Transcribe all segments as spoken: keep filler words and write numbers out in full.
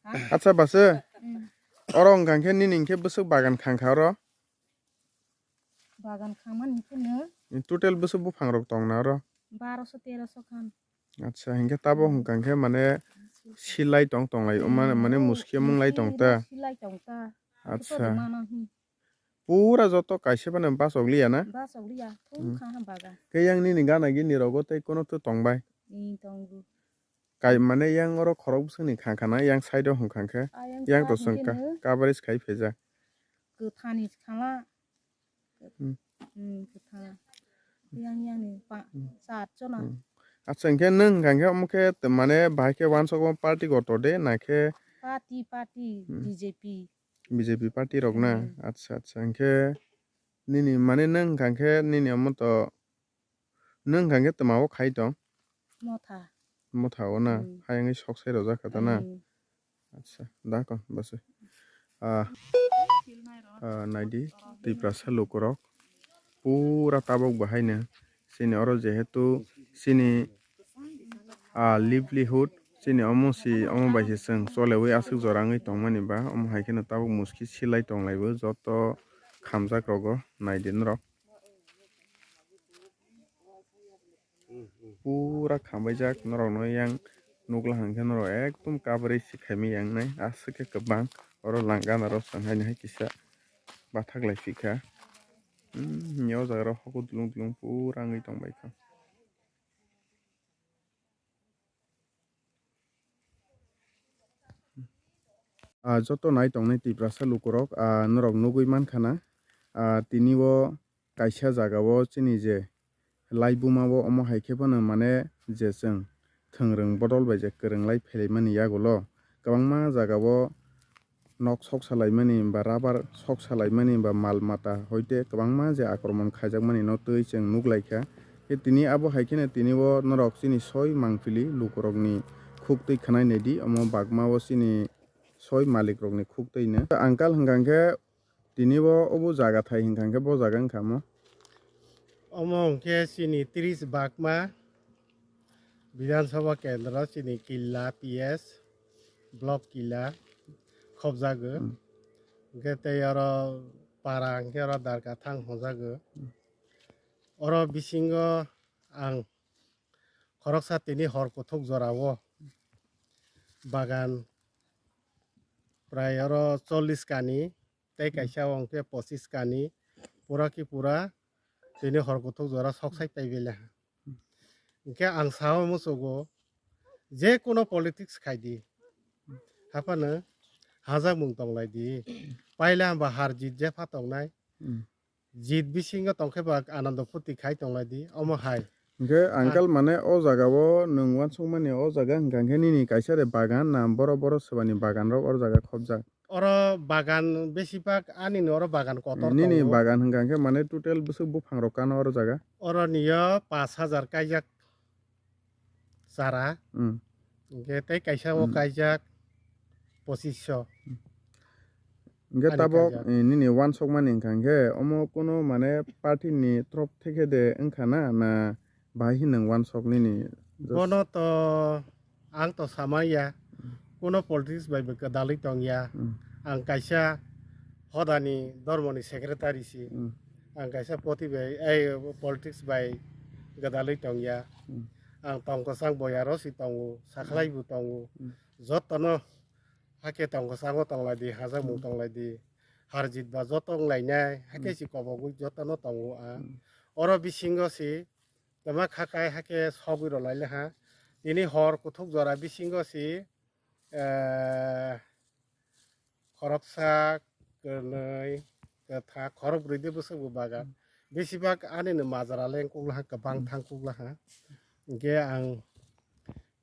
Ha? Acha base. Hmm. Oro wngkha khe nini khe bwswk bagan khangkha oro? Bagan khangmani khe no. Total bwswk buphang rok tong na oro? Baroso teroso khan. Acha, hinkhe tabok wngkha khe mane silai tong tonglai, mane, mane muski mung lai tong ta. Silai tong ta. Acha. Rimano hi. Pura joto kaisa phano bachok liya na? Bachok liya, thung kha ha bagan. Khe yang nini gana gini rogo tei kono to tong bai? Ni tongo. Kai mane yang oro khorok bwswkni kha khana, yang side o hwnkha khe, yang to chwng coverage khai phaijak. Kwthani khala. Hmm. Hmm, kwthang. Yang, yang ni pa, hmm, sa atjona. Hmm. Acha, hwnkhe nwng hwnkha khe omo khe mane bahai khe wansok party kotor de, na khe? Party, party, hmm. B J P. B J P party rok na? Hmm. Acha, acha, hwnkhe nini mane nwng hwnkha khe nini omo to nwng hwnkha khe twma o khai tong? Motha. Motha o na? Hmm. Hayang sok sai rojak kha ta na? Hmm. Acha, da kon bwswi. Ah, ah, naidi, Tiprasa lukurok pura tabok bahaino chini oro jehetu chini, ah, livelihood chini omo si, omo bai se chwng cholewi aswk jora wngwi tongmani ba, omo hai kheno tabok muski silai tonglaibo joto khamjak rogo naidi norok. Pura khambaijak norokno yang nukla hwnkhe norok ekdom coverage se khaimai yang nai aswk khe kwbang oro langana rok chwng haino hai kisa bathak lai phikha. Hmm, o jaga rok hokho dulung dulung pura wngwi tongbaikha. Ah, joto nai tongnai Tiprasa lukurok, ah, norok nugwi mankha na, ah, tini o kaisa jaga o chini je laibuma o omo hai khe phano mane je chwng thwngrwng bodol bai je kwrwng lai phailaimani yagulo kwbangma jaga o nok sok salaimani ba rubber sok salaimani ba mal mata hoite kwbangma je akromon khaijakmani no twi chwng nuk lai kha. Khe tini abo hai kheno tini o norok chini soi mangpili lukurokni khuk twi khwnai naidi, omo bagma o chini soi malik rokni khuk twi no. Uncle hwnkha khe tini o obo jaga thai hwnkha khe bo jaga wngkha mo? Omo hwnkhe chini tris bagma Bidhan Sabha Kendro chini Killa P S, Block Killa khobjago. Hmm. Hwnkhe tei oro para hwnkhe oro Darkathang hwnjago. Hmm. Oro bisingo ang khoroksa tini hor kuthuk jorao bagan prai oro chollish kani, tei kaisa o hwnkhe pochis kani, pura ki pura tini hor kuthuk jora sok sai pai bele ha. Hwnkhe ang sao muchugo, je kuno politics khai di, haphano hajakmung tong lai di, paila hwnba har jit jepha tongnai, hmm, jit bisingo tongkhe ba anando phuti khai tong lai di, omo hai. Hwnkhe uncle, mane o jaga o nwng uansukmani o jaga hwnkha khe nini kaisa de bagan na, boro boro swbani bagan rok o jaga khobjak? Oro bagan besibak ani ni oro bagan kotor tongo. Nini bagan hwnkha khe mane total bwswk buphang rok kano oro jaga? Oro niyo pash hajar kaijak chara. Hmm. Hwnkhe tei kaisa o, hmm, kaijak pochis sho. Hwnkhe ani tabok kaijak, eh, nini uansukmani hwnkha khe omo kuno mane party ni trop theke de wngkha na, na bahai hino nwng uansuk nini? Bono to ang to samaya, kuno politics bai bo kwdalwi tongya. Hmm. Ang kaisa hodani dormoni secretary si. Hmm. Ang kaisa poti bai, ei, politics bai gwdalwi tongya. Hmm. Ang tongkwchang boyaro si tongo, sakhlai bo tongo. Hmm. Jotono hakhe tongkwchango tonglai di, hajakmung, hmm, tonglai di. Harjit ba joto wnglainai, hakhe, hmm, si kobogwi jotono tongo ang. Hmm. Oro bisingo si Tama kha kai hakhe sogwi rw lai le ha. Tini hor kuthuk jora bisingo si, eh, khoroksa, kwnwi, kwthak, khorok brwi de bwswk bo bagan. Besibak ani no majra leng kuk laha, kwbang thang kuk laha. Hwnkhe ang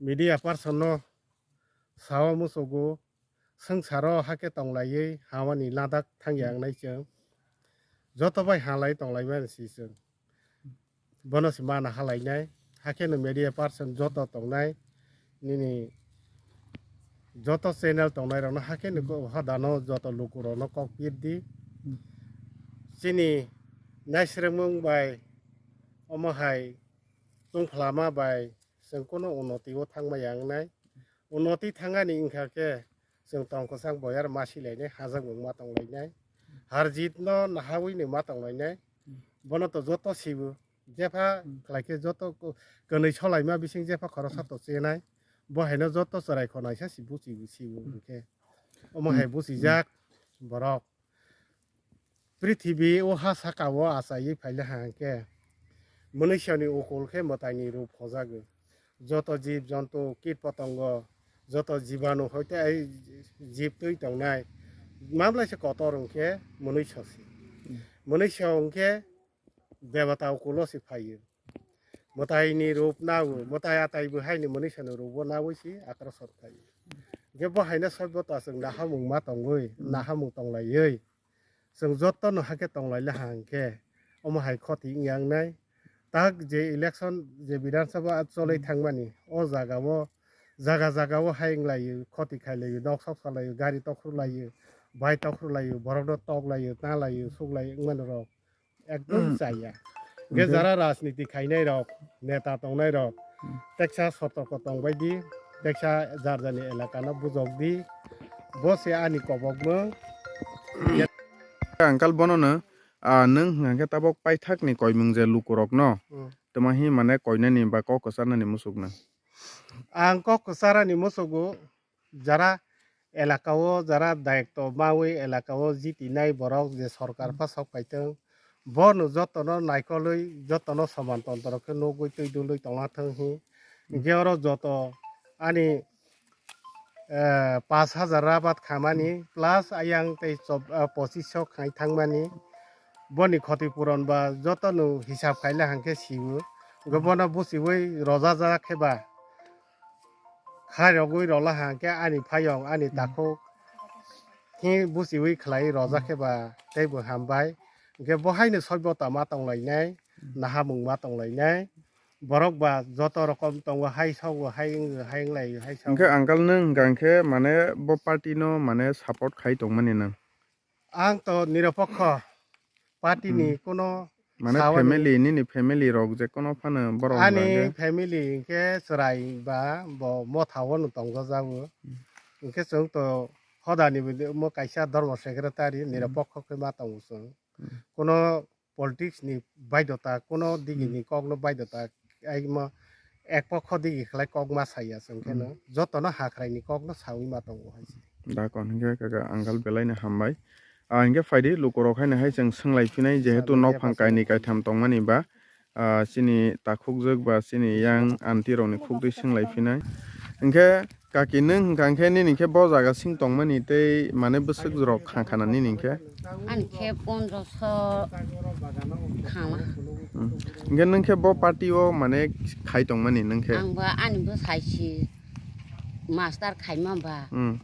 media person no sao muchugo, swngcharo hakhe tonglaiwi hamani ladak thangya wngnai chwng. Joto bai halai tonglaimani si chwng. Bono se mana halainai. Hakhe no media person joto tongnai. Nini joto channel tongnai rokno hakhe no ko-, hodano joto lukurokno kok pir di. Chini naisrwngmung bai omo hai chwng phlama bai chwng kuno unnoti o thangma ya wngnai. Unnoti thangani wngkha khe Chwng tong kwchang boyar ma silainai, hajak mung ma tonglainai. Har jit no nahawi ni ma tonglainai. Bono to joto sibo. Jepha khlai khe joto ko-, kwnwi solaima bising jepha khoroksa to chenai. Bo haino joto chwrai khonai sa si buchi sibo hwnkhe. Omo hai buchijak borok. Prithibi o ha saka o achaiwi phaile ha hwnkhe, mwnwisani ukul khe mwtaini rup hojago. Joto jib jontu, kit potongo, joto jibanu hoite ai jib twi tongnai, mamlai se kotor hwnkhe mwnwisa se. Mwnwisa hwnkhe debata ukulo se phaio. Mwtaini rup nao, mwtai atai bo haini mwnwisani rup o nawi se akrasor khaio. Hwnkhe bo haino soibota chwng nahamung ma tongwi, nahamung tonglaiwi. Chwng jotono hakhe tonglaile ha hwnkhe, omo hai khoti wngya wngnai. Tak je election je Bidhan Sabha cholwi thangmani, o jagao, jaga jagao hai wnglaio, khoti khailaio, nok sok salaio, gari tokhorlaio, bai tokhorlaio, borokno toklaio, talaio, suklaio wngmani rok ekdom chaya. Hwnkhe jara rajniti khainai rok, neta tongnai rok, teksa sotorko tongbai di, teksa jar jarni elaka no bujok di, bo se ani kobokmwng. Uncle bono no, ah, nwng hwnkhe tabok paithak ni koimwng je lukurok no, hmm, tamo hi mane koinani ba kok kwcharnani muchuk nang? Ang kok kwcharani muchugo, jara elaka o, jara dayokto mawi elaka o jitinai borok je sorkar pha sok paitwng, bono jotono naikolwi, jotono soman tontro khe nugwi twi dulwi tongna thwng hi. Hwnkhe oro joto ani, eh, pash hajar rabat khamani plus ayang tei chob-, ah, pochis so khai thangmani, boni khoti puron ba jotono hisab khaile hwnkhe sio. Hwnkhe bono buchiwi rojajak khe ba, khairogwi rola hwnkhe ani phayong, ani takhuk hi buchiwi khlai rojak khe ba teibo hambai. Hwnkhe bo haino soibota ma tonglainai, nahamung ma tonglainai. Borok ba joto rokom tongo, hai sogo, hai wngo, hai wnglaio, hai sogo. Hwnkhe uncle nwng hwnkha hwnkhe mane bo party no mane support khai tongmani nwng? Ang to nirapokho party ni kuno mane sawani family, nini family rok je kono phano borok ani hwnkha hwnkhe family hwnkhe chwrai ba bo motha o no tongjajago. Hwnkhe chwng to hodani bo omo kaisa dharma secretary nirapokho khe ma tongo chwng. Kuno politics ni baidota, kuno digi ni kok no baidota, ai mo ek pokho digi khlai kok ma saya chwng khe no, joto no hakrai ni kok no sawi ma tongo hai se. Dakon hwnkhe kaka uncle belai no hambai. Ah, hwnkhe phaidi lukurok haino hai chwng swnglai phinai, jehetu nok phang kainwi kaitham tongmani ba, ah, chini takhukjwk ba chini yang aunty rokni khukdwi swnglai phinai. Hwnkhe kaki nwng hwnkha hwnkhe nini khe bo jaga sing tongmani tei mane bwswk rok kha khana nini khe? Ani khe pondroso khama. Hmm. Hwnkhe nwng khe bo party o mane khai tongmani nwng khe? Ang ba ani bwsai si master khaima ba. Hmm.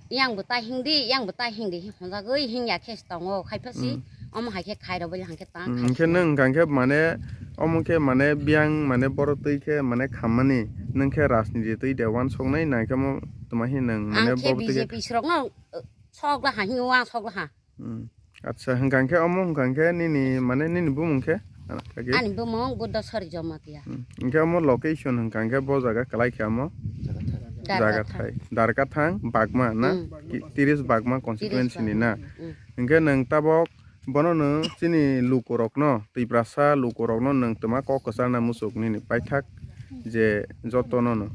Yang bo ta hingdi, yang bo ta hingdi, honjagwi hingya khe se tongo, khai pha si, hmm, omo hai khe khai rw bali hang khe ta. Hmm, khai hwnkhe si nwng hwnkha hwnkhe mane, omo khe mane biyang mane borok twi khe mane khammani, nwng khe rajniti twi de uansuknai, nai khe mo tuma hi nwng mane ang khe borok twi khe B J P srok no, uh, sok la ha, hing uang sok la ha. Hmm. Acha, hwnkha hwnkhe omo hwnkha hwnkhe nini, mane nini bumung khe? Kaki? Ani bumung Buddha Sori Jamatia. Hmm. Hwnkhe omo location hwnkha hwnkhe bo jaga kwlai khe omo? Darkathang. Jaga thai. Darkathang Bagma na? Hmm. Ki-, tiris Bagma constituency ni na? Hmm. Hwnkhe nwng tabok bono no chini lukurokno, Tiprasa lukurokno nwng twma kok kwcharna muchuk nini paithak je jotono no.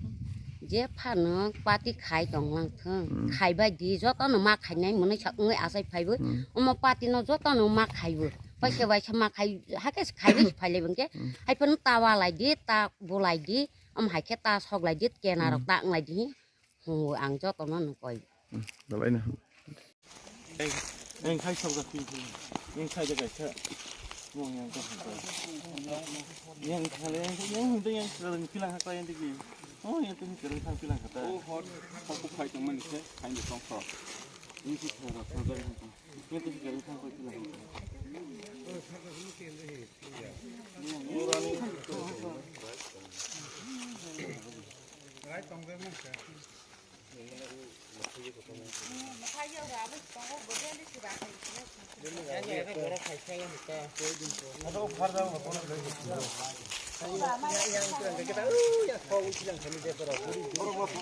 Je phano party khai tonglang thung, hmm, khaibai di, jotono ma khainai mwnwi sa wngwi achai phaibo. Hmm. Omo party no jotono ma khaibo. Paisa, hmm, waisa ma khai, hakhe se khaibai se phailai bangke. Hmm. Hai phano ta walai di, ta bulai di, omo hai khe ta soklai di, kena rok, hmm, ta wnglai di hi. Hungo ang jotono no koi. Hmm. Belai no. Eng khai sok jak phi phi. Eng khai jak kaisa. Mo yang ka hanta. Yang khale, yang hinte yang kereng pilang ha klai yang digi. Oh, yang tu kereng thang pilang ha ta. Oh, hot, hot ko khai tong mani se, khai ni tong kho. Ni si khai ra thang jak hanta. Yang tu kereng thang klai pilang ha ta. Rai tong jak mani se.